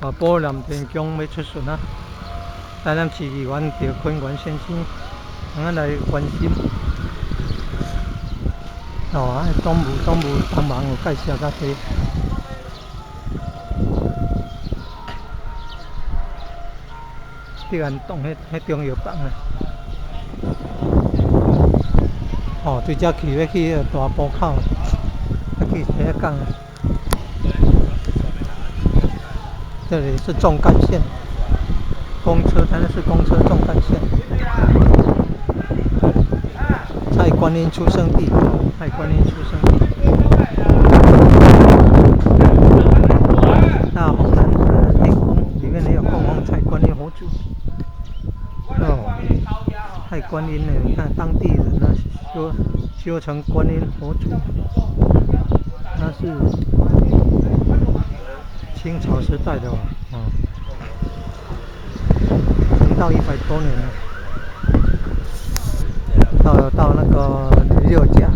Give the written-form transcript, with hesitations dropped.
大埔南天宮欲出巡啊！台南市議員趙坤元先生，通仔來關心。哦，啊，總務總務幫忙有介紹較濟。德安洞彼彼中藥房啊。哦，對遮去欲去彼個大埔口，欲去遐港。這裡是縱幹線，公車，台南市公車縱幹線。蔡觀音出生地，蔡觀音出生地。大鵬南天宮裡面也有供奉蔡觀音佛祖。哦，蔡觀音呢？你看當地人呢，修修成觀音佛祖，那是清朝時代的吧？哦，已經到100多年了。到到那個六甲。